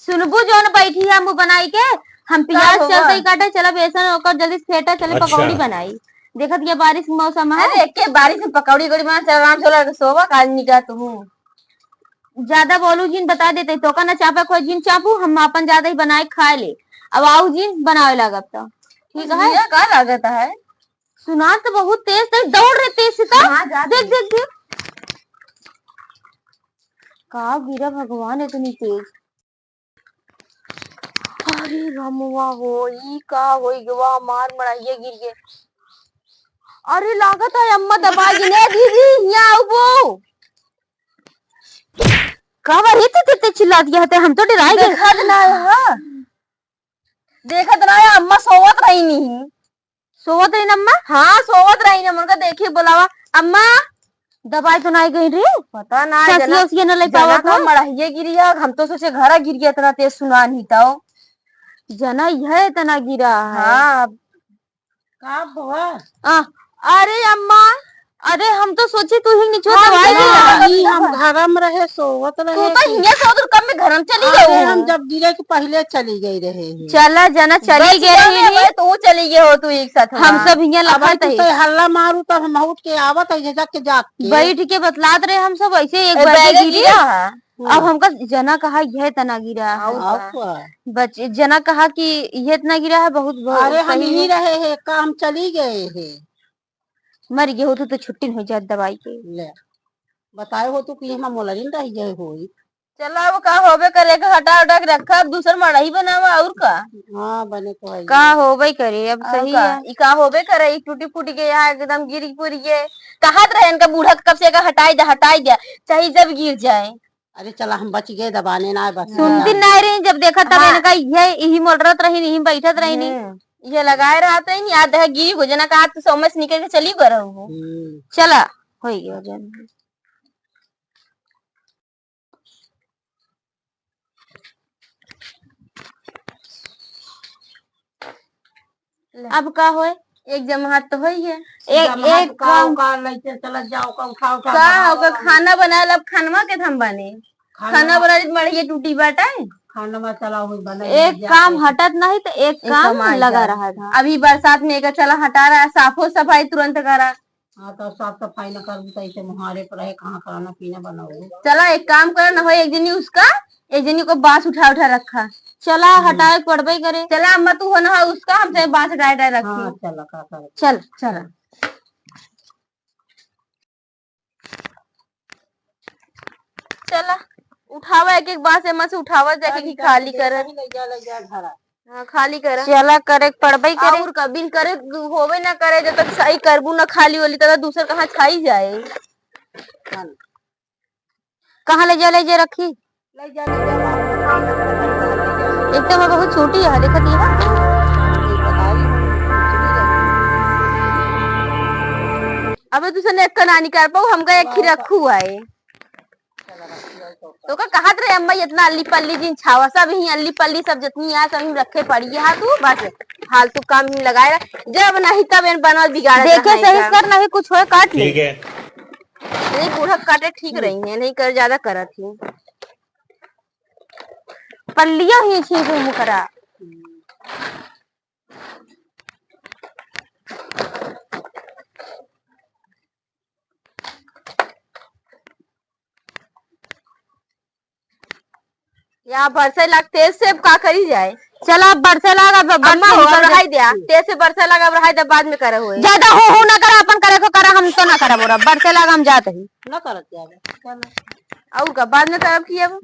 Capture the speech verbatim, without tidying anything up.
सुनबू जौन बैठी है मुँह बनाई के, हम का प्याज हुआ? चलते ही काटे, चला बेसन ओकर जल्दी से फेटा, चले अच्छा। पकौड़ी बनाई। देखत ये बारिश के मौसम है। अरे, एके बारिश में पकौड़ी उकौड़ी बना, चल आराम से लगा के सोवा, काज निका तू। ज्यादा बोलू जिन, बता देते, तोका ना चापे कोई जिन चापू, हम आपन ज्यादा ही बनाए खाए ले। अब आऊ जिन बनावे लागब त। ठीक है? ये का लागत है? सुना तो बहुत तेज, तेज दौड़ रहे तेज से तो। हाँ, जा देख, तू। देख, देख। का गिरा भगवान इतनी तेज। अरे रमुआ हो, ई का होई गवा, मार मड़ाइया गिर गए। अरे लागत है अम्मा दबा गिने, दीदी, यहाँ आओ वो। का बार इतने, इतने चिल्ला दिया हते, हम तो डराई गए। देखत ना है, देखत ना है, अम्मा सोवत रही नहीं। सोवत रही ना अम्मा? हाँ, सोवत रही ना, उनका देखी बुलावा, अम्मा। दबाई तो नहीं गई रे। पता ना, ससिया जना, उसिया न ले जना पावत का हो। मड़हिए गिरी है, हम तो सोचे घर गिर गया, इतना तेज सुना नहीं था। जना यह इतना गिरा है। हाँ। का बुआ? आ, अरे अम्मा, अरे हम तो सोची तू ही निचो हाँ, दवाई चला, दिया। ई हम घर में रहे, सोवत रहे तू तो कि हियाँ से उधर कब में घर में चली अरे, गई हम हो? जब गिरे के पहले चली गई रहे हैं। चला जना चली बच गई गया रही रे। भाई, तू चली गई हो तू एक साथ हम वहाँ। सब हियाँ अब लखत तू है। तो हल्ला मारू तब हम उठ के आवत है, झिझक के जाग के। बैठ के बतलात रहे हम सब ऐसे एक ए, बार बैगे गिरी। गिरा है। अब हमका जना कहा यह तना गिरा है। और और का? का? बच-, जना कहा कि यह तना गिरा है, बहुत, बहुत अरे हम सही यही है। रहे हैं, काम चली गए हैं। मर गए होतू तो छुट्टी नहीं जात दवाई के। ले, बताए होतू कि हम मोलरिन रह गए होई। चला, अब का होबे करे, के हटा उटा के रखा, अब दूसर मड़ही बनावा, और का? हाँ, बने तो है का ही। होबे करे, अब और सही का? है। ई का होबे करे, ई टूटी फूटी के यहाँ एकदम गिर पुर गए। कहत रहे इनका बूढ़ा के कब से, का हटाई दे, हटाई दे, चाहे जब गिर जाए। अरे चला, हम बच गए, दबाने ना बस। सुनती नहीं रही, जब देखा तब हाँ। इनका ये, यही मोलरत रही, यही बैठत रही नहीं। हम्म, ये लगाए रहते हैं, याद है, गिरी हो जना का, तू समझ निकल के चली गए रहो। हम्म। चला, हो गया जन। ले। अब का होए? एक जमात तो होई है। एक, जमात एक का काम ओका लइके चलत जाओ, का उठा, उठा का बनाओ, ओका बनाओ। खाना बनाए, अब खानवा के हम बने। खाना खाना बना- बनाए, मड़िए टूटी बाटे। खाना में चला हुई बना एक लिया, काम खाओ। हटत नहीं तो एक एक काम कमाई लगा जा। रहा था। अभी बरसात में एक चला हटा रहा, साफो सफाई तुरंत करा। हाँ, तो साफ सफाई न करबू, तो ऐसे मुहारे पर रहे, कहाँ खाना पीना बनाओ? चला, एक काम कर, ना हो, एक जनी उसका, एक जनी को बांस उठा उठा रखा। चला, हम्म। हटाए पड़बे करे। चला, अम्मा, तू हो ना हो उसका, हम चाहे बांस हटाए हटाए रखी। हाँ, चला, का करे? चल, चला। चला, उठावा एक एक बांस, एमा से उठावा जाके कि खाली कर। ले जा, ले जा घरा। हाँ, खाली करा। चला, करे के पड़बे करे। और का, बिन करे होवे ना करे, जब तक सही करबू ना खाली होली, तब तक दूसर कहाँ छाई जाए। चल। कहाँ ले जा, ले जा रखी? ले जा, ले जा, ले जा। एक तो मैं बहुत छोटी है, देखत ही है। अबे तू सने एक नानी कर पाऊ, हमका एक ही रखू आए। तो का कहत रहे अम्मा, इतना अल्ली पल्ली जिन छावा, सब ही अल्ली पल्ली, सब जितनी है, सब ही रखे पड़ी है। हाँ, तू बस फालतू काम ही लगाए रहा। जब नहीं तब इन बनल बिगाड़ देखे रहा है सही का। कर, नहीं कुछ होए काट ले। ठीक है। नहीं, बूढ़ा काटे ठीक रही है, नहीं कर ज्यादा करत ही। पल्लिया ही छीन मुकरा। या बरसे लाग तेज से अब का करी जाए? चला, अब बरसे लाग, अब बरसे अम्मा हो, निकल अब रहाई जाए। द्या, तेज से बरसे लाग, अब रहाई द्या, बाद में करे होए। ज्यादा हो हो ना करा, अपन करे को करा, हम तो ना करा बोरा, बरसे लाग, हम जात ही। ना करत ज्यादा। और का, बाद में करब की अब?